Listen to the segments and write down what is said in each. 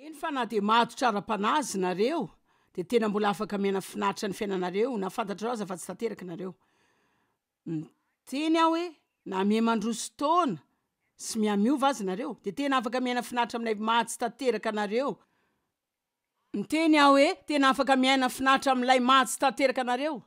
Eny fa na dia matotra ara-panahy aza nareo dia tena mbola afaka miaina finaritra ny fiainanareo na fantatrareo aza fa tsy tanteraka nareo. Miteny aho hoe na miha mandroso taona sy miha miova aza nareo dia tena afaka miaina finaritra amin'ilay maha tsy tanteraka anareo. Miteny aho hoe tena afaka miaina finaritra amin'ilay maha tsy tanteraka anareo.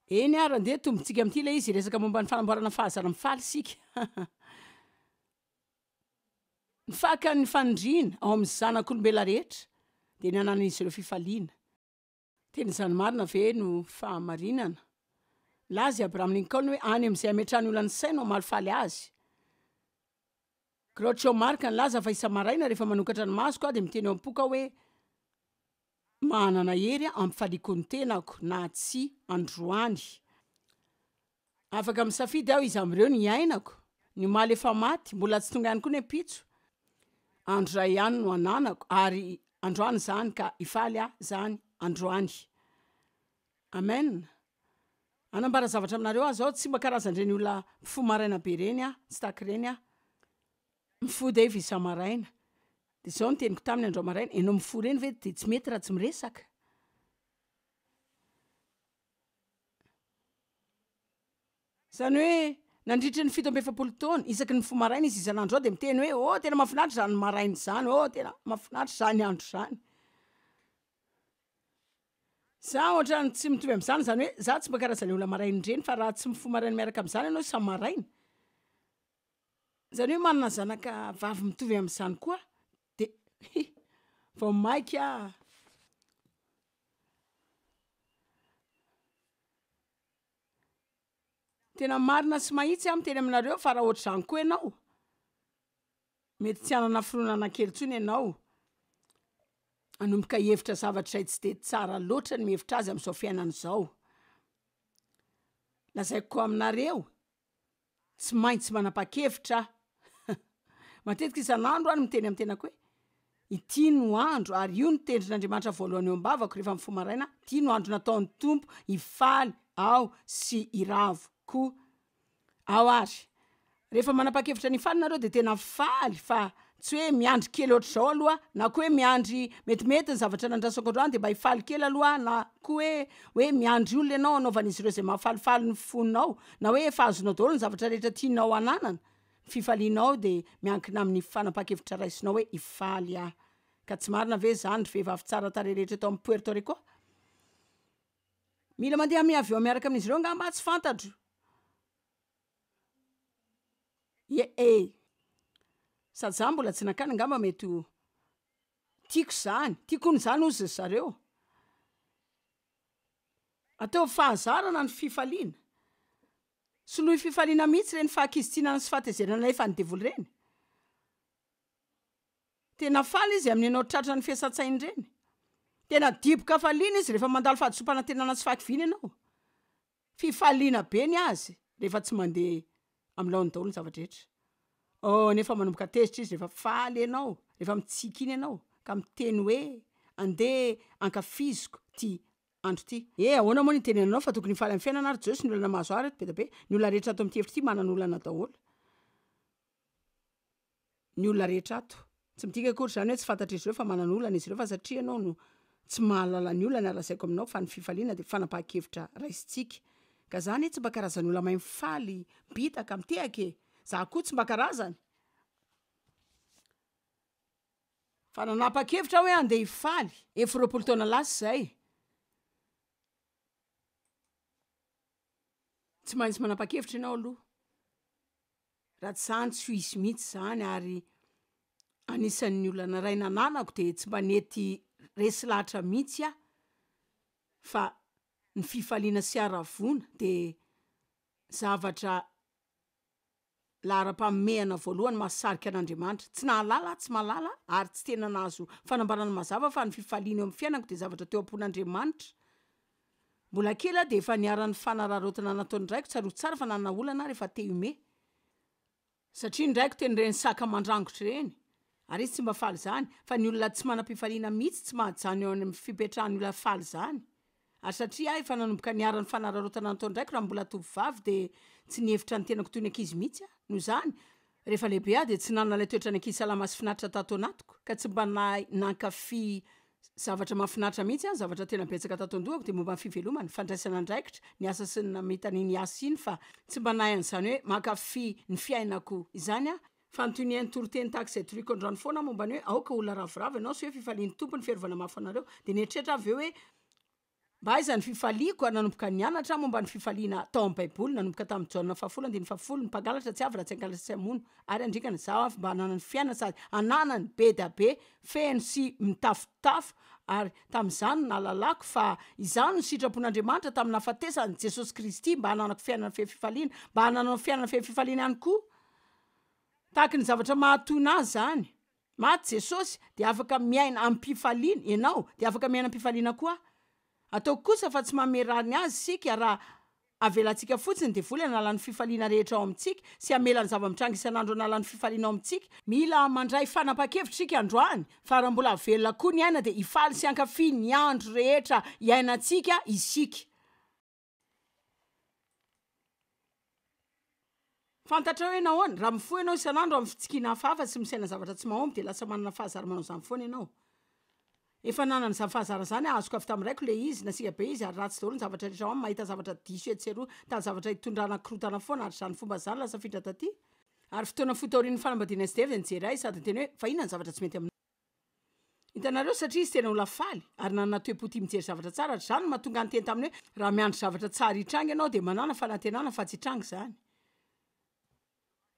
Eny ary, andeha tombontsika amin'ity ilay izy, hiresaka momba ny fanamboarana fahazarana mifaly isika. Ny fakan'ny fanindriana ao amin'ny zanak'olombelona rehetra dia ny hananan'izy ireo fifaliana. Tena izany marina ve no fahamarinana? Nilaza i Abraham Lincoln hoe any amin'izay ametrahan'ny olona ny sainy no hamalifaly azy. Groucho Marx nilaza fa isa-maraina rehefa manokatra ny masoko aho dia miteny ao am-poko aho hoe manana hery aho hampifaliako ny tenako na tsia androany. Afaka misafidy aho iza amin'ireo no hiainako. Ny omaly efa maty, mbola tsy tonga ihany koa ny ampitso. Andro iray ihany no ananako ary androany izany ka hifaly aho izany androany. Amen. Hanambara zavatra aminareo aho izao, tsy mba karazan'ireny olona mifoha maraina be ireny aho, tsy tahaka ireny aho. Mifoha Dave isa-maraina. Dia izao no teniko taminy androany maraina, ianao mifoha ireny ve dia tsy mety raha tsy miresaka? Izany hoe nandritry ny 47 taona, isaky ny mifoha maraina izy isan'andro izao dia miteny hoe, oh tena mahafinaritra izany maraina izany, oh tena mahafinaritra izany andro izany. Za ohatran'ny tsy mitovy amin'izany, izany hoe za tsy mba karazan'ilay olona marain'ireny fa raha tsy mifoha maraina miaraka amin'izany ianao isa-maraina, izany hoe manana zanaka vavy mitovy amin'izany koa de hi, vao maika Tena marina sy mahitsy aho miteny aminareo fa raha ohatr'izany koa ianao, mety tsy hanana fironana kely intsony ianao, hanomboka hihevitra zavatra izay tsy dia tsara loatra ny mihevitra azy amin'izao fiainana izao. Lazaiko aminareo, Tsy maintsy manapa-kevitra aho. Matetika isan'andro aho no miteny amin'ny tenako hoe, Ity no andro, ary io no tendrin'Andriamanitra voalohany eo am-bavako rehefa mifoha maraina aho, ity no andro nataon'ny Tompo hifaly aho sy hiravo koa. Ao ary. Rehefa manapa-kevitra ny hifaly nareo dia tena faly fa tsy hoe miandry kely ohatr'izao aloha na koa hoe miandry metimety ny zavatra nandrasako androany dia mba hifaly kely aloha aho na koa hoe hoe miandry olona ianao hanaovan'izy ireo izay mahafalifaly ny fonao na hoe efa azonao daholo ny zavatra rehetra tianao hananana, ny fifalianao dia miankina amin'ny fanapahan-kevitra raisinao hoe hifaly aho. Ka tsy marina ve izany ry vehivavy tsara tarehy rehetra eto amin'ny Puerto Rico? Mila mandeha amin'ny avion miaraka amin'izy ireo angamba aho, tsy fantatro. Ie e! Sady za mbola tsy nankany angamba mety ho tiako izany, tiako hono izany hozy ry zareo. Ataovy fahazarana ny fifaliana. Soloy fifaliana mihitsy ireny fahakizitinana sy fahatezerana alefan'ny devoly ireny. Tena faly izy amin'ny ianao tratran'ny fiasan-tsainy ireny. Tena dibo-kafaliana izy rehefa mandalo fahadisoam-panantenana sy fahakiviana ianao. Fifaliana be ny azy rehefa tsy mandeha amin'ny laoniny daholo ny zava-drehetra. Oh, nefa manomboka tezitra izy rehefa faly ianao, rehefa mitsiky iny ianao, ka miteny hoe, Andeha ankafiziko ity andro ity. Eh, ahoana moa ny hitenenanao fa tokony hifaly amin'ny fiainana ary Jiosy ny olana mahazo ahy reto be dia be. Ny olona rehetra ato amin'ity efitra ity manana olana daholo. Ny olona rehetra ato. Tsy midika akory izany hoe tsy fantatr'izy ireo fa manana olana izy ireo fa satria ianao no tsy mahalala ny olany ary lazaiko aminao fa ny fifaliana dia fanapahan-kevitra raisintsika. Ka za anie tsy mba karazan'ny olona mahay mifaly, mibitaka, mitehaka e! Za koa tsy mba karazany. Fa nanapa-kevitra aho hoe andeha hifaly. Efa 20 taona lasa izay. Tsy maintsy manapa-kevitra ianao aloha. Raha tsy izany tsy ho hisy mihitsy izany ary anisan'ny olana iray nananako dia tsy mba nety resy lahatra mihitsy aho fa ny fifaliana sy haravoana dia zavatra laharam-pahamehana voalohany mahasarika an'Andriamanitra. Tsy nahalala aho, tsy mahalala ary tsy tena nahazo fanambarana mazava fa ny fifaliana eo amin'ny fiainako dia zavatra teo am-pon'Andriamanitra. Mbola kely aho dia efa niharan'ny fanararaotana nataon'ny raiko, tsarovy tsara fa nanana olana aho rehefa te hihomehy, satria ny raiko tena ireny saka mandrangotra ireny, ary izy tsy mba faly izany, fa ny olona tsy manam-pifaliana mihitsy tsy mahajanona eo amin'ny fipetrahan'ny olona faly izany. Ary satria aho efa nanomboka niharan'ny fanararaotana nataon-draiko raha mbola tovovavy dia tsy nihevitra ny tenako toy ny ankizy mihitsy aho. Noho izany, rehefa lehibe aho dia tsy nanana ilay toetran'ny ankizy salama sy finaritra tato anatiko, ka tsy mba nahay nankafy zavatra mahafinaritra mihitsy aho. Ny zavatra tena betsaka tato an-dohako dia momba ny fivelomana, ny fandraisana andraikitra, ny asa sy ny namita an'iny asa iny fa tsy mba nahay an'izany hoe mankafy ny fiainako izany aho. Fa ny toy ny haino toriteny tahaka izay toriko androany foana momba ny hoe aoka olona ravoravo ianao sy hoe fifalian'ny Tompo ny fiarovana mafy anareo dia nieritreritra aho avy eo hoe mba aiza ny fifaliako ary nanomboka nianatra aho momba ny fifaliana tao amin'ny Baiboly nanomboka tamin'ny Jaona fahafolo andininy fahafolo ny mpangalatra tsy avy raha tsy hangalatra sy hamono ary handringana izaho avy mba hananany fiainana sady hananany be dia be feno sy mitafotafo ary tamin'izany no nahalalako fa izany no sitrapon'Andriamanitra tamin'ny nahafatesan'i Jesosy Kristy mba hananako fiainana feno fifaliana mba hananao fiainana feno fifaliana ihany koa Tahaky ny zavatra mahatohina azy izany. Maty Jesosy dia afaka miaina amim-pifaliana ianao, dia afaka miaina am-pifaliana koa aho. Ataoko kosa fa tsy manome rariny azy isika raha avelantsika fotsiny ny devoly hanala ny fifaliana rehetra ao amintsika sy hamela ny zava-mitranga isan'andro hanala ny fifaliana ao amintsika. Mila mandray fanapahan-kevitra isika androany fa raha mbola velona koa ny aina dia hifaly sy hankafy ny andro rehetra iainantsika isika. Fantatrao hoe nahoana? Raha mifoha ianao isan'andro amin'ny fitsikiana hafahafa sy misaina zavatra tsy mahomby dia lasa manana fahazara-manao izany foana ianao. Efa nanana izany fahazarana izany aho, azoko avy tamin'ny raiko ilay izy, nasiaka be izy ary ratsy daholo ny zavatra rehetra ao aminy, mahita zavatra diso etsy sy eroa, mitady zavatra hitondrana korontana foana ary izany fomba izany lasa afindra taty. Ary fotoana fohy taorian'ny fanambadiana an'i Steve dia nijery ahy izy sady niteny hoe, Fa inona ny zavatra tsy mety aminao? Hitanareo, satria izy tena olona faly, ary nanana toe-po tia mijery zavatra tsara, ary izany no mahatonga ahy niteny taminy hoe, Raha miandry zavatra tsara hitranga ianao, dia manàna fanantenana fa tsy hitranga izany.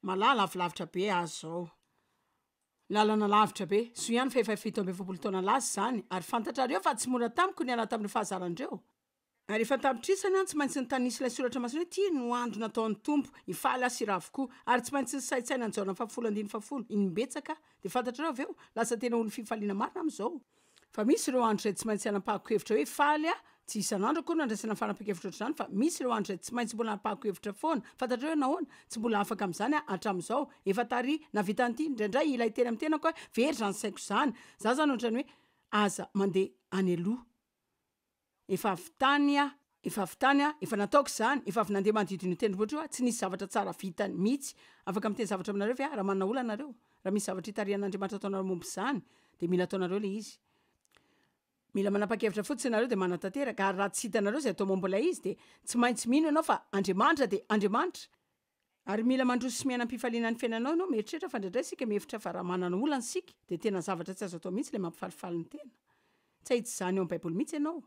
Malala, avy lavitra be aho izao. Lalana lavitra be. Soa ihany fa efa 47 taona lasa izany, ary fantatrareo fa tsy mora tamiko ny niala tamin'ireo fahazarana ireo. Ary efa an-tapitrisany aho no tsy maintsy nitanisa ilay soratra masina hoe, Ity no andro nataon'ny Tompo, hifaly aho sy hiravo koa. Ary tsy maintsy nisaintsaina an'i Jaona fahafolo andininy fahafolo, imbetsaka aho. Dia fantatrareo avy eo, lasa tena olon'ny fifaliana marina aho amin'izao. Fa misy ireo andro izay tsy maintsy hanapahako hevitra hoe faly aho, tsy isan'andro akory no andraisana fanapahan-kevitra ohatr'izany, fa misy ireo andro izay tsy maintsy mbola hanapahako hevitra foana. Fantatrareo hoe nahoana? Tsy mbola afaka amin'izany aho hatramin'izao. Efa tary, nahavita an'ity. Indraindray ilay teny amin'ny tenako hoe, very izany saiko izany. Izaho izany ohatran'ny hoe, aza mandeha any aloha. Efa avy tany aho, efa avy tany aho, efa nataoko izany, efa avy nandeha manodidina io tendrombohitra io aho, tsy nisy zavatra tsara vitany mihitsy. Afaka miteny zavatra aminareo ve aho raha manana olana nareo? Raha misy zavatra itarihan'Andriamanitra ataonareo momba izany, dia mila ataonareo ilay izy. Mila manapa-kevitra fotsiny nareo dia manatanteraka, ary raha tsy hitanareo izay atao momba ilay izy, dia tsy maintsy mino ianao fa Andriamanitra dia Andriamanitra. Ary mila mandroso sy miaina am-pifaliana ny fiainanao ianao, mieritreritra fa indraindray isika mihevitra fa raha manana olana isika dia tena zavatra tsy azo atao mihitsy ilay mampifalifaly ny tena. Tsy hahita izany ao amin'ny Baiboly mihitsy ianao.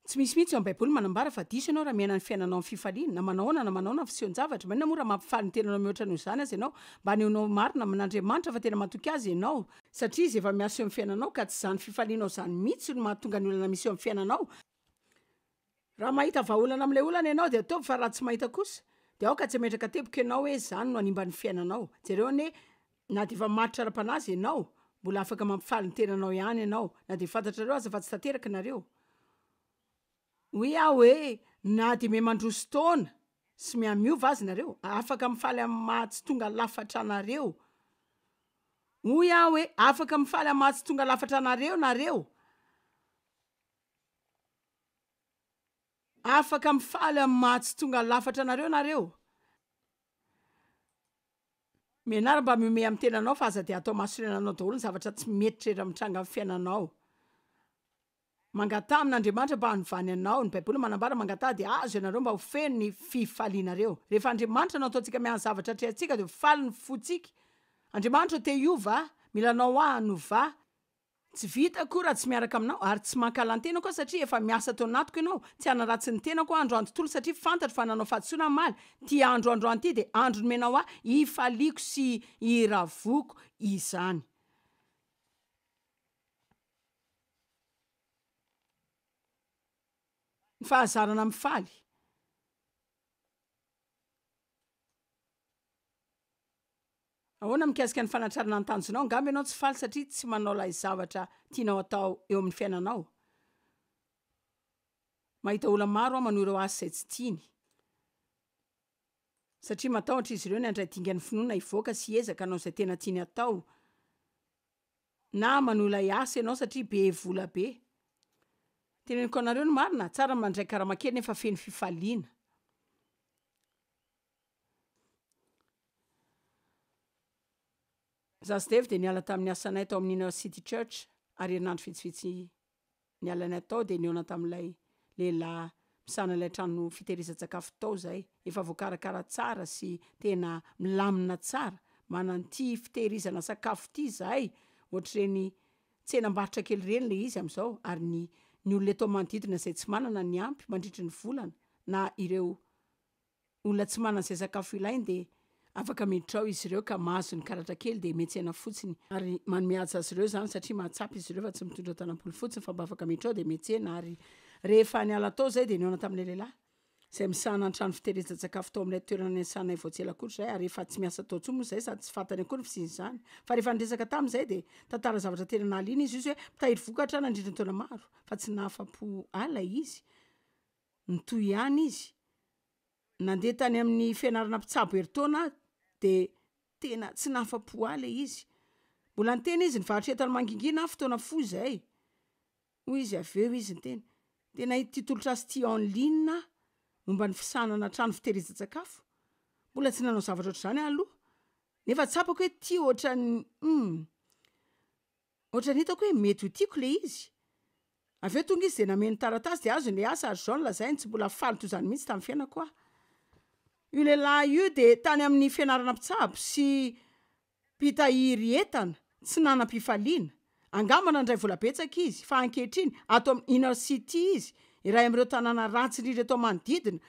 Tsy misy mihitsy ao amin'ny Baiboly manambara fa diso ianao raha miaina ny fiainanao amin'ny fifaliana, na manao ahoana na manao ahoana ny fisehon-javatra. Maninona moa raha mampifaly ny tenanao mihoatra noho izany aza ianao, mba hanehoanao marina amin'Andriamanitra fa tena matoky Azy ianao, satria Izy efa miasa eo amin'ny fiainanao, ka tsy izany fifalianao izany mihitsy no mahatonga ny olana misy eo amin'ny fiainanao. Raha mahita vahaolana amin'ilay olana ianao dia ataovy fa raha tsy mahita kosa dia aoka tsy hametraka teboka ianao hoe izany no hanimba ny fiainanao. Jereo anie na dia efa matotra ara-panahy aza ianao, mbola afaka mampifaly ny tenanao ihany ianao na dia fantatrareo aza fa tsy tanteraka nareo. Hoy aho hoe na dia miha-mandroso taona sy miha-miova aza nareo, afaka mifaly amin'ny maha tsy tonga lafatra anareo. Hoy aho hoe afaka mifaly amin'ny maha tsy tonga lafatra anareo nareo. Afaka mifaly amin'ny maha tsy tonga lafatra anareo nareo. Mianara mba mihomehy amin'ny tenanao fa aza dia atao mahasorena anao daholo ny zavatra tsy mety rehetra mitranga amin'ny fiainanao. Mangataha amin'Andriamanitra mba hanovany anao. Ny Baiboly manambara mangataha dia azo ianareo mba ho feno ny fifalianareo. Rehefa Andriamanitra no ataontsika miahy ny zavatra atrehantsika dia ho faly ny fontsika. Andriamanitra ô te hiova aho, mila anao aho hanova ahy. Tsy vitako raha tsy miaraka aminao, ary tsy mankahala ny tenako aho satria efa miasa ato anatiko ianao, tsy hanaratsy ny tenako aho androany tontolo satria fantatro fa nanao fahadisoana aho omaly, ity andro androany ity dia andro nomenao ahy hifaliako sy hiravoko izany. Ny fahazarana mifaly. Ahoana mikasika ny fanatrarana ny tanjonao? Angamba ianao tsy faly satria tsy manao ilay zavatra tianao atao eo amin'ny fiainanao. Mahita olona maro aho manohy ireo asa izay tsy tiany, satria matahotra izy ireo ny handray dingan'ny finoana hivoaka sy hiezaka hanao izay tena tiany hatao. Na manohy ilay asa ianao satria be vola be. Teneniko anareo ny marina, tsara ny mandray karama kely nefa feno fifaliana. Izaho sy Dave dia niala tamin'ny asanay tao amin'ny Inner City Church ary herinandro vitsivitsy nialanay tao dia nihaona tamin'ilay lehilahy misahana ilay trano fitehirizan-tsakafo tao izahay. Efa voakarakara tsara sy tena milamina tsara manana ity fitehirizana sakafo ity izahay, ohatr'ireny tsenam-barotra kely ireny ilay izy amin'izao ary ny ny olona eto amin'ny manodidina izay tsy manana ny ampy mandritry ny volana na ireo olona tsy manana izay sakafo ilainy dia afaka miditra ao izy ireo ka mahazo ny karatra kely dia miantsena fotsiny ary manome haja azy ireo izany satria mahatsapa izy ireo fa tsy mitondra tanam-polo fotsiny fa mba afaka miditra ao dia miantsena ary rehefa niala tao izay dia nihaona tamin'ilay lehilahy izay misahana ny trano fitehirizan-tsakafo tao amin'ilay toerana niasanay vao tsy ela akory izay ary efa tsy miasa tao intsony moa izay sady tsy fantany akory ny fisian'izany fa rehefa niresaka taminy izay dia tantara zavatra tena nahaliana izy izy hoe mpitahiry vokatra nandritra ny taona maro fa tsy nahafa-po ahy ilay izy Nitohy ihany izy. Nandeha tany amin'ny fianarana mpitsabo herintaona aho dia tena tsy nahafa-po ahy ilay izy. Mbola niteny izy, nivarotra entana mangingina aho fotoana fohy izay. Hoy izy avy eo izy niteny, dia nahita ity tolotr'asa ity en ligne aho momba ny fisahanana trano fitehirizan-tsakafo. Mbola tsy nanao zavatra ohatr'izany aho aloha. Nefa tsapako hoe ity ohatran'ny hum. Ohatran'ny hitako hoe mety ho tiako ilay izy. Avy eo tonga izy dia nameno taratasy dia azony ilay asa ary izao no lazainy, tsy mbola faly toy izany mihitsy tamin'ny fiainako aho. Io lehilahy io dia tany amin'ny fianarana mpitsabo sy mpitahiry entana, tsy nanam-pifaliana. Angamba nandray vola betsaka izy, fa ankehitriny, ato amin'ny Inner City izy, iray amin'ireo tanàna ratsy indrindra eto manodidina,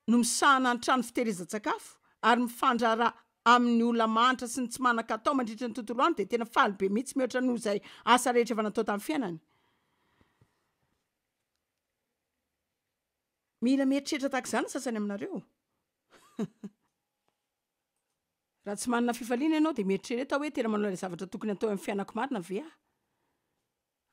no misahana ny trano fitehirizan-tsakafo ary mifandraharaha amin'ny olona mahantra sy ny tsy manan-katao mandritra ny tontolo andro dia tena faly be mihitsy mihoatra noho izay asa rehetra efa natao tamin'ny fiainany. Mila mieritreritra tahaka izany ny sasany aminareo. Raha tsy manana fifaliana ianao dia mieritrereta hoe tena manao ilay zavatra tokony hatao eo amin'ny fiainako marina ve aho?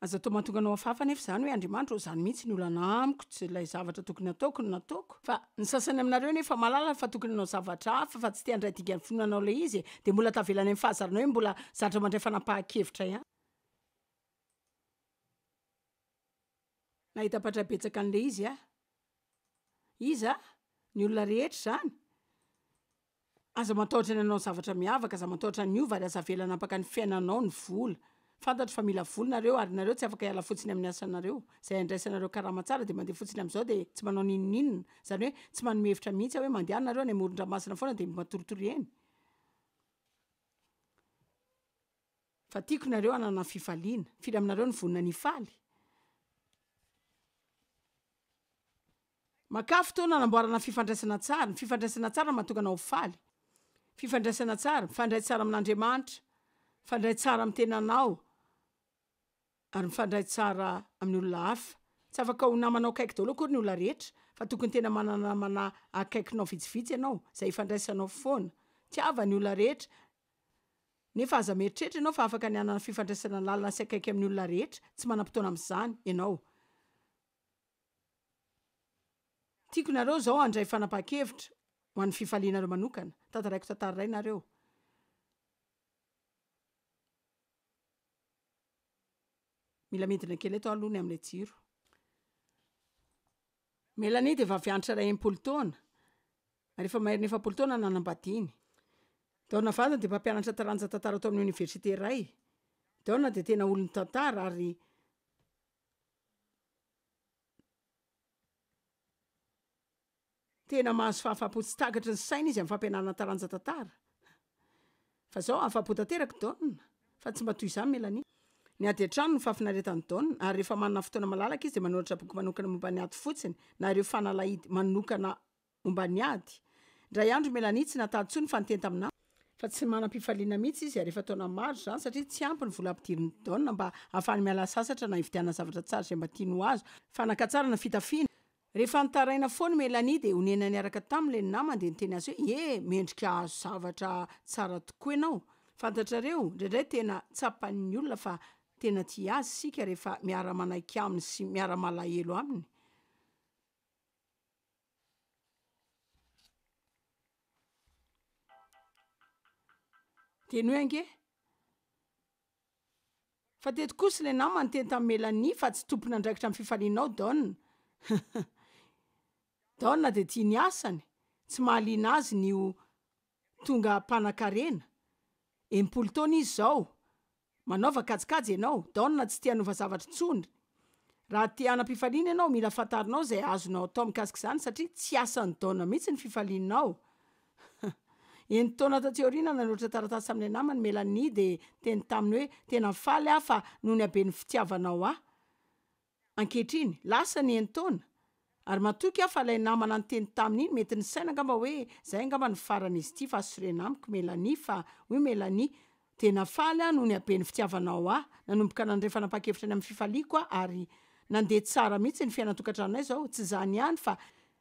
Aza atao mahatonga anao hafahafa anefa izany hoe Andriamanitra ô, izany mihitsy ny olana amiko, tsy ilay zavatra tokony hataoko no nataoko. Fa ny sasany aminareo anefa mahalala fa tokony hanao zavatra hafa fa tsy te handray dingan'ny finoanao ilay izy e, dia mbola tavela any amin'ny fahazarana hoe mbola zatra mandray fanapahan-kevitra ihany. Nahita mpandray betsaka an'ilay izy aho. Iza? Ny olona rehetra izany? Aza matahotra ny hanao zavatra miavaka, aza matahotra ny hiova ary aza avela hanapaka ny fiainanao ny vola. Fantatro fa mila vola nareo ary nareo tsy afaka hiala fotsiny amin'ny asanareo. Izay andraisanareo karama tsara dia mandeha fotsiny amin'izao dia tsy manao n'inon'inona. Izany hoe tsy manome hevitra mihitsy aho hoe mandehana nareo any amoron-dranomasina foana dia matoritory eny. Fa tiako nareo hanana fifaliana. Firy aminareo no vonona ny hifaly? Makà fotoana hanamboarana fifandraisana tsara. Ny fifandraisana tsara no mahatonga anao ho faly. Fifandraisana tsara, mifandray tsara amin'Andriamanitra, mifandray tsara amin'ny tenanao, ary mifandray tsara amin'ny olona hafa. Tsy afaka ho namanao akaiky daholo akory ny olona rehetra, fa tokony tena manana namana akaikinao vitsivitsy ianao, izay ifandraisanao foana. Tiava ny olona rehetra, nefa aza mieritreritra ianao fa afaka ny hanana fifandraisana lalina sy akaiky amin'ny olona rehetra. Tsy manam-potoana amin'izany ianao. Tiako nareo izao handray fanapahan-kevitra ho an'ny fifalianareo manokana. Tantaraiko tantara iray nareo. Mila midina kely eto aho aloha ny amin'ilay jiro. Melanie dia vavy antitra iray 60 taona, ary efa maherin'ny 40 taona nanambadiany. Donna vadiny dia mpampianatra taranja tantara tao amin'ny oniversite iray. Donna dia tena olon'ny tantara ary Tena mahazo fahafahampo tsy takatry ny saina izy amin'ny fampianarana taranja tantara. Fa zao afapo tanteraka Don, fa tsy mba toy izany Melanie. Ny ady an-trano no fahafinaretan'i Don, ary rehefa manana fotoana malalaka izy dia manoratra boky manokana momba ny ady fotsiny, na ireo fanalahidy manokana momba ny ady. Indray andro Melanie tsy nataha intsony fa niteny taminà. Fa tsy manam-pifaliana mihitsy izy ary efa taona maro izany satria tsy ampy ny vola ampidirin'i Don mba hahafahany miala sasatra na hividianana zavatra tsara izay mba tiany ho azo, fanakatsarana fitafiana. Rehefa nitaraina foana i Melanie dia onena niaraka taminy ilay namany dia niteny azy hoe, Ie, mendrika hahazo zavatra tsara tokoa ianao. Fantatrareo, indraindray tena tsapan'ny olona fa tena tia azy isika rehefa miara-manaiky aminy sy miara-malahelo aminy. Teny hoe ange. Fa teto kosa ilay namana niteny tamin'i Melanie fa tsy tompon'andraikitra amin'ny fifalianao Don. Don dia tia ny asany, tsy mahaliana azy ny ho tonga mpanankarena. 60 taona izy izao. Manaova kajikajy ianao. Don tsy te hanova zavatra intsony. Raha te hanam-pifaliana ianao, mila fantarinao izay azonao atao mikasika izany satria tsy asan'i Don mihitsy ny fifalianao. Enin-taona taty aoriana, nanoratra taratasy tamin'ilay namany Melanie dia niteny taminy hoe, Tena faly aho fa noho ny haben'ny fitiavanao ahy. Ankehitriny, lasa ny enin-taona, ary matoky aho fa ilay namana niteny taminy iny mety nisaina angamba hoe izay angamba no faran'izy ity fa sorena amiko Melanie fa hoy Melanie, Tena faly aho noho ny haben'ny fitiavanao ahy. Nanomboka nandray fanapahan-kevitra ny amin'ny fifaliako aho ary nandeha tsara mihitsy ny fiainan-tokantranonay izao. Tsy izany ihany fa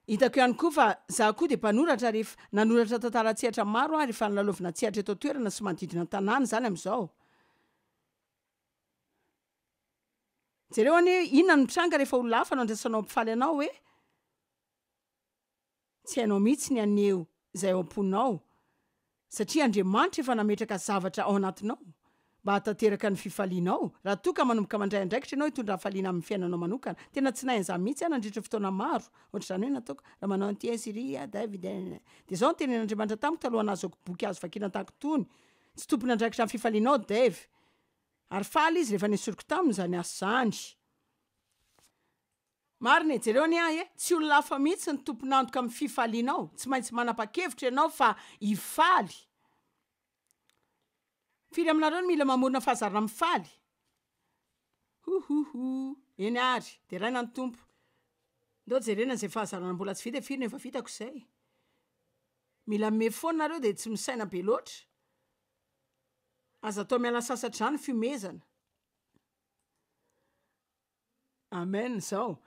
hitako ihany koa fa izaho koa dia mpanoratra ary efa nanoratra tantara an-tsehatra maro aho ary efa nilalaovina an-tsehatra eto an-toerana sy manodidina ny tanàna izany amin'izao. Jereo anie inona no mitranga rehefa olona hafa no andraisanao hampifaly anao e! Tsy hainao mihitsy ny haneho izay ao am-ponao satria Andriamanitra efa nametraka zavatra ao anatinao mba hahatanteraka ny fifalianao raha toa ka manomboka mandray andraikitra ianao hitondra hafaliana amin'ny fiainanao manokana. Tena tsy nahay an'izany mihitsy aho nandritra ny fotoana maro. Ohatr'izany hoe nataoko raha manao an'ity aho Syria, David eh. Dia izao no tenenin'Andriamanitra tamiko talohan'ny nahazoako boky azo vakiana tahaka itony, Tsy tompon'andraikitra amin'ny fifalianao Dave. Ary faly izy rehefa nesoriko taminy izany asa izany. Marina e, jereo anie ahy e, tsy olona hafa mihitsy ny tompon'antoka amin'ny fifalianao, tsy maintsy manapa-kevitra ianao fa hifaly. Firy aminareo no mila mamorona fahazarana mifaly? Huhuhu, eny ary, deraina ny Tompo. Ndao jerena izay fahazarana mbola tsy vita e, firy no efa vitako izay? Mila mimehy foana nareo dia tsy misaina be loatra. Aza atao miala sasatra izany ny fihomezana. Amen izao.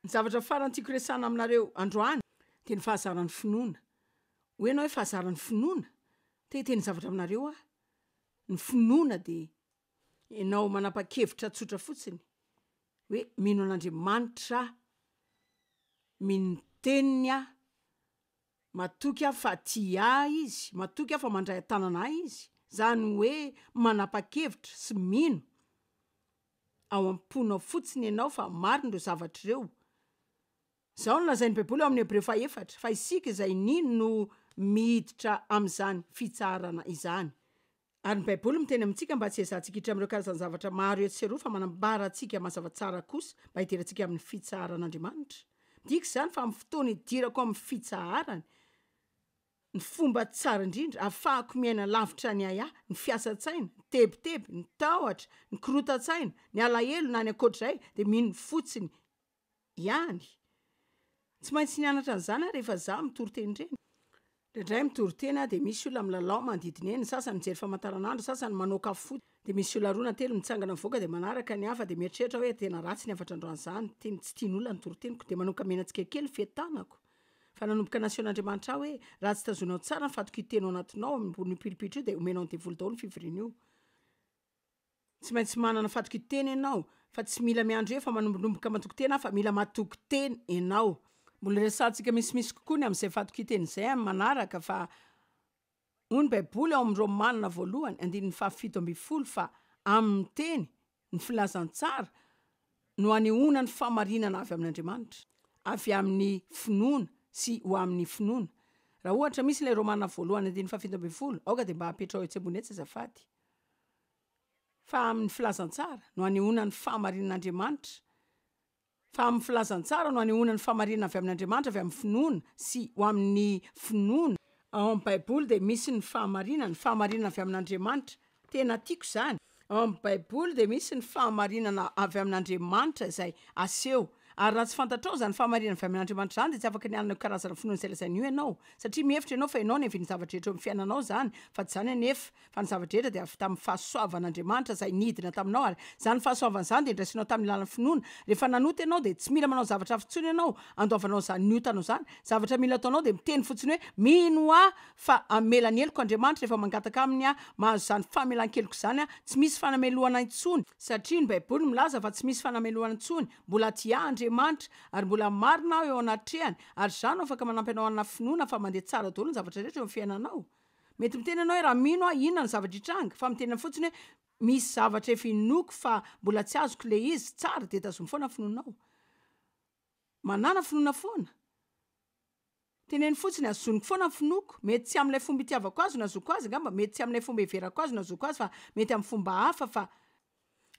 Ny zavatra farany tiako resahana aminareo androany dia ny fahazaran'ny finoana. Hoy ianao hoe fahazaran'ny finoana? Te hiteny zavatra aminareo aho. Ny finoana dia ianao manapa-kevitra tsotra fotsiny hoe mino an'Andriamanitra aho, mino ny teniny aho, matoky aho fa tia ahy Izy, matoky aho fa mandray an-tanana ahy Izy. Izany hoe manapa-kevitra sy mino ao am-ponao fotsiny ianao fa marina ireo zavatra ireo. Izao no lazain'ny Baiboly ao amin'ny Hebreo fahefatra, fa isika izay nino no miditra amin'izany fitsaharana izany. Ary ny Baiboly miteny amintsika mba tsy hiezahantsika hiditra amin'ireo karazan-javatra maro etsy sy eroa fa manambara antsika mazava tsara kosa mba hidirantsika amin'ny fitsaharan'Andriamanitra. Midika izany fa amin'ny fotoana hidirako amin'ny fitsaharany, Ny fomba tsara indrindra ahafahako miaina lavitra ny ahiahy, ny fiasan-tsaina, ny tebiteby, ny tahotra, ny korotan-tsaina, ny alahelo na ny ankoatr'izay dia mino fotsiny ihany. Tsy maintsy nianatra an'izany aho rehefa izaho mitory teny ireny. Indraindray mitory teny aho dia misy olona milalao manodidina eny, ny sasany mijery famantaranandro, ny sasany manoaka fo, dia misy olona roa na telo mitsangana mivoaka dia manaraka ny hafa dia mieritreritra hoe tena ratsy ny hafatra androany izany, tena tsy tian'olona ny toriteniko, dia manomboka mihena tsikelikely ny fientanako. Fa nanomboka nasehon'Andriamanitra ahy hoe, raha tsy tazonao tsara ny fatokian-tena ao anatinao ambonin'io pilipitra io dia omenao ny devoly daholo ny fivoriana io. Tsy maintsy manana fatokian-tena ianao, fa tsy mila miandry hoe efa manombonomboka matoky tena aho fa mila matoky tena ianao. Mbola resahantsika misimisy kokoa ny amin'izay fatokian-tena izay amin'ny manaraka fa Hoy ny Baiboly ao amin'ny Romana voalohany, andininy faha 17 fa amin'ny teny, ny filazantsara, no anehoana ny fahamarinana avy amin'Andriamanitra, avy amin'ny finoana sy ho amin'ny finoana. Raha ohatra misy ilay Romana voalohany andininy faha 17, aoka dia mba apetraho etsy ambony etsy azafady. Fa amin'ny filazantsara no anehoana ny fahamarinan'Andriamanitra, Fa amin'ny filazantsara no anehoana ny fahamarinana avy amin'Andriamanitra avy amin'ny finoana sy ho amin'ny finoana. Ao amin'ny Baiboly dia misy ny fahamarinana, fahamarinana avy amin'Andriamanitra. Tena tiako izany. Ao amin'ny Baiboly dia misy ny fahamarinana avy amin'Andriamanitra izay aseho. Ary raha tsy fantatrao izany fahamarinana avy amin'Andriamanitra izany dia tsy afaka ny hanana io karazana finoana izay lazaina io ianao. Satria mihevitra ianao fa ianao no niavian'ny zavatra rehetra eo amin'ny fiainanao izany, fa tsy izany anefa. Fa ny zava-drehetra dia avy tamin'ny fahasoavan'Andriamanitra izay nidina taminao, ary izany fahasoavana izany dia ndraisinao tamin'ny alalan'ny finoana. Rehefa nanota ianao dia tsy mila manao zavatra hafa intsony ianao handoavanao izany otanao izany. Zavatra mila ataonao dia miteny fotsiny hoe, Mino aho fa hamela ny heloko Andriamanitra rehefa mangataka Aminy aho. Mahazo izany famelan-keloka izany aho. Tsy misy fanamelohana intsony. Satria ny Baiboly milaza fa tsy misy fanamelohana intsony. Mbola tia ahy Andriamanitra, ary mbola marina aho eo anatrehany, ary izaho no afaka manampy anao hanana finoana fa mandeha tsara daholo ny zavatra rehetra eo amin'ny fiainanao. Mety miteny ianao hoe raha mino aho inona no zavatra hitranga? Fa miteny fotsiny hoe. Misy zavatra efa inoako fa mbola tsy azoko le izy, tsara dia tazomy foana ny finoanao. Manàna finoana foana. Teneno fotsiny, azoniko foana ny finoako. Mety tsy amin'ilay fomba itiavako azy no azoako azy angamba, mety tsy amin'ilay fomba iheverako azy no azoako azy fa mety amin'ny fomba hafa fa.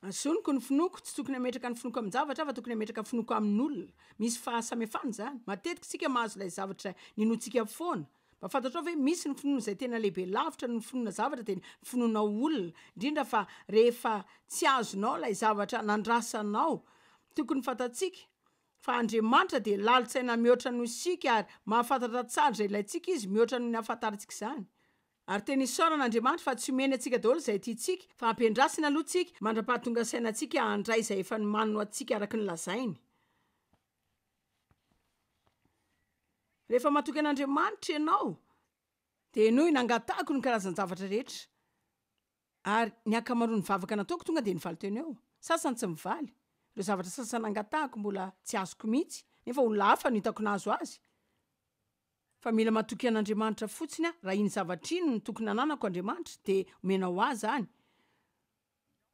Azoniko ny finoako, tsy tokony hametraka ny finoako amin-javatra aho fa tokony hametraka ny finoako amin'olona. Misy fahasamihafana izany. Matetika isika mahazo ilay zavatra ninoantsika foana. Mba fantatrao ve misy ny finoana izay tena lehibe lavitra noho ny finoana zavatra dia ny finoanao olona, indrindra fa rehefa tsy azonao ilay zavatra nandrasanao. Tokony fantatsika fa Andriamanitra dia lalin-tsaina mihoatra noho isika ary mahafantatra tsara izay ilaintsika Izy mihoatra noho ny ahafantarantsika izany. Ary tena isaorana Andriamanitra fa tsy omeny antsika daholo izay tiantsika fa ampiandrasiny aloha tsika mandra-pahatonga saina antsika handray izay efa nomaniny ho antsika araka ny lazainy. Rehefa matoky an'Andriamanitra ianao dia henoy, nangatahako ny karazan-javatra rehetra ary ny ankamaroan'ny vavaka nataoko tonga dia nivaly teo no eo. Sasany tsy mivaly. Ireo zavatra sasany nangatahako mbola tsy azoko mihitsy nefa olona hafa no hitako nahazo azy. Fa mila matoky an'Andriamanitra fotsiny aho, raha iny zavatra iny no tokony hananako Andriamanitra dia omenao ahy izany.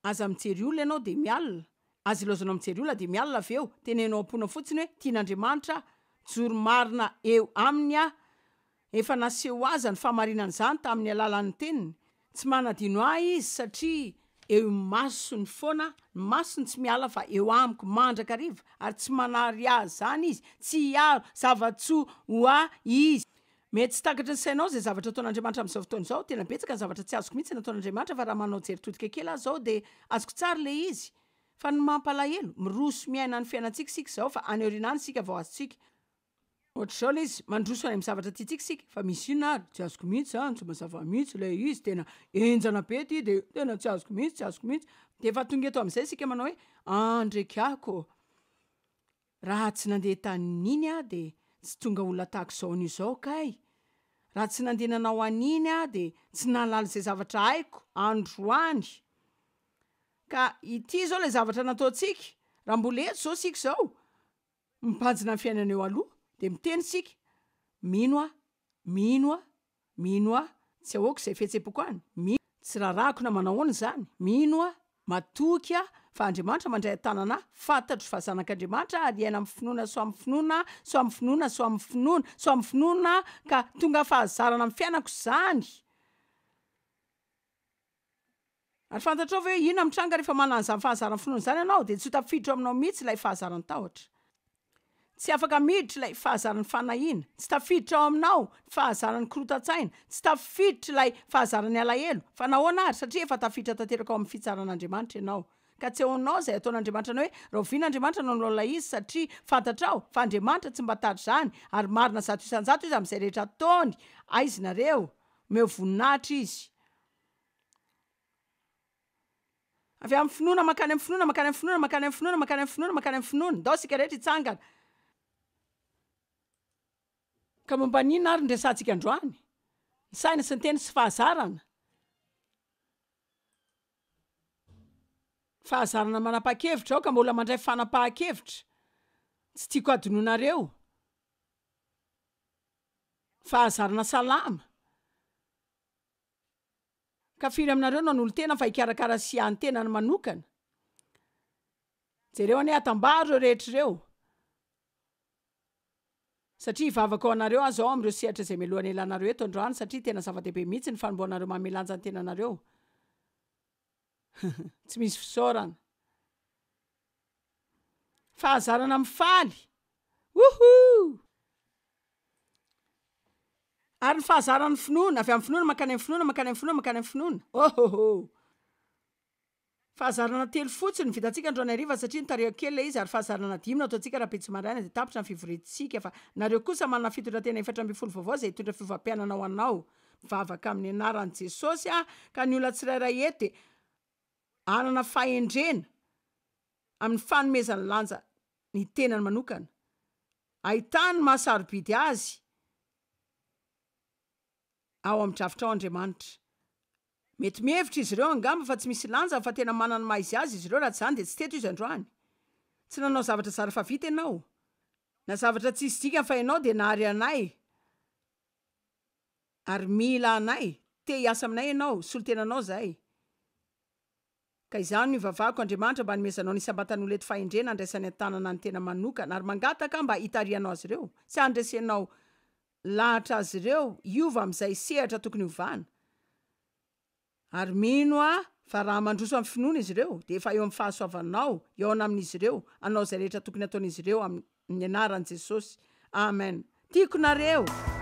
Aza mijery olona ianao dia mialona, aza ilaozanao mijery olona dia mialona avy eo, teneno ao am-ponao fotsiny hoe tian'Andriamanitra aho, mijoro marina eo aminy aho, efa naseho ahy izany fahamarinana izany tamin'ny alalan'ny teniny, tsy manadino ahy izy satria eo imasony foana aho, ny masony tsy miala fa eo amiko mandrakariva ary tsy manary ahy izany izy, tsy hiaro zava-tsoa ho ahy izy. Mety tsy takatry ny sainao izay zavatra ataon'Andriamanitra amin'izao fotoana izao, tena betsaka ny zavatra tsy azoko mihitsy nataon'Andriamanitra fa raha manao jery todika kely aho izao dia azoko tsara ilay izy. Fa ny mampalahelo, miroso miaina ny fiainantsika isika izao fa any aoriana any isika vao azontsika. Ohatr'izao ilay izy, mandroso any amin'ny zavatra tiantsika isika fa misy inona ary, tsy azoko mihitsy izany, tsy mazava mihitsy ilay izy, tena henjana be ity dia tena tsy azoko mihitsy, tsy azoko mihitsy. Dia efa tonga eto amin'izay isika manao hoe, andrekako ô! Raha tsy nandeha tanin'iny aho dia tsy tonga olona tahaka izao anio izao kay. Raha tsy nandeha nanao an'iny aho dia tsy nahalala izay zavatra haiko androany. Ka ity izao ilay zavatra nataontsika, raha mbola eto izao isika izao, mibanjina ny fiainana eo aloha, dia miteny isika, mino aho, mino aho, Mino aho, tsy ahoako izay fihetsem-poko any, mino, tsy rarahako na manao ahoana izany, mino aho, matoky aho fa Andriamanitra mandray an-tanana ahy, fantatro fa zanak'Andriamanitra aho ary hiaina amin'ny finoana sy ho amin'ny finoana aho, sy ho amin'ny finoana sy ho amin'ny finoana, sy ho amin'ny finoana aho, ka tonga fahazarana amin'ny fiainako izany. Ary fantatrao ve hoe inona mitranga rehefa manana an'izany fahazaran'ny finoana izany ianao? Dia tsy ho tafiditra ao aminao mihitsy ilay fahazaran'ny tahotra. Tsy afaka miditra ilay fahazaran'ny fanahiana. Tsy tafiditra ao aminao ny fahazaran'ny korotan-tsaina. Tsy tafiditra ilay fahazaran'ny alahelo. Fa nahoana ary? Satria efa tafiditra tanteraka ao amin'ny fitsaran'Andriamanitra ianao. Ka tsy ahoanao izay ataon'Andriamanitra anao hoe rahoviana Andriamanitra no hanao ilay izy satria fantatrao fa Andriamanitra tsy mba tahaka izany ary marina 100% izy amin'izay rehetra ataony. Aiza nareo? Omeo voninahitra izy. Avy amin'ny finoana mankany amin'ny finoana, mankany amin'ny finoana, mankany amin'ny finoana, mankany amin'ny finoana, mankany amin'ny finoana. Ndao isika rehetra hitsangana. Ka momba ny inona ary no resahantsika androany? Ny saina sy ny teny sy fahazarana. Fahazarana manapa-kevitra, aoka mbola mandray fanapahan-kevitra. Tsy tiako hadinoinareo. Fahazarana salama. Ka firy aminareo no hanolo-tena fa hikarakara sy hiahy ny tenany manokana? Jereo anie atambaro ireo rehetra ireo. Satria hivavaka ho anareo aho izao amin'ireo sehatra izay melohana ilanareo eto androany satria tena zava-dehibe mihitsy ny fanombohanareo manome lanja ny tenanareo. Tsy misy fisaorana. Fahazarana mifaly. Woohoo! Ary ny fahazaran'ny finoana, avy amin'ny finoana mankany amin'ny finoana, mankany amin'ny finoana, mankany amin'ny finoana. Ohoho! Fahazarana telo fotsiny no vitantsika androany hariva satria nitarihako kely ilay izy ary fahazarana dimy no ataontsika rahampitso maraina dia tapitra ny fivoriantsika fa nareo kosa manana fitondran-tena 14 vaovao izay hitondra fiovam-piainana ho anao. Mivavaka amin'ny anaran'i Jesosy aho ka ny olona tsirairay eto dia hanana fahendrena amin'ny fanomezany lanja ny tenany manokana, ahitany ny maha sarobidy azy ao amin'ny drafitrao Andriamanitra. Mety mihevitra izy ireo angamba fa tsy misy lanjany fa tena manana ny maha izy azy izy ireo raha tsy izany dia tsy teto izy androany. Tsy nanao zavatra zara fa vita ianao, na zavatra tsisy dikany fa ianao dia nahary anay ary mila anay, te hiasa aminay ianao, solontenanao izahay. Ka izany no ivavahako Andriamanitra mba hanomezanao ny isam-batan'olona eto fahendrena handraisany an-tanana ny tena manokana ary mangataka mba hitarihanao azy ireo sy handresenao lahatra azy ireo hiova amin'izay sehatra tokony hovana. Ary mino aho fa raha mandroso amin'ny finoana izy ireo dia efa eo amin'ny fahasoavanao hihaona amin'izy ireo hanao izay rehetra tokony hataon'izy ireo amin'ny anaran'i Jesosy. Amen. Tiako nareo.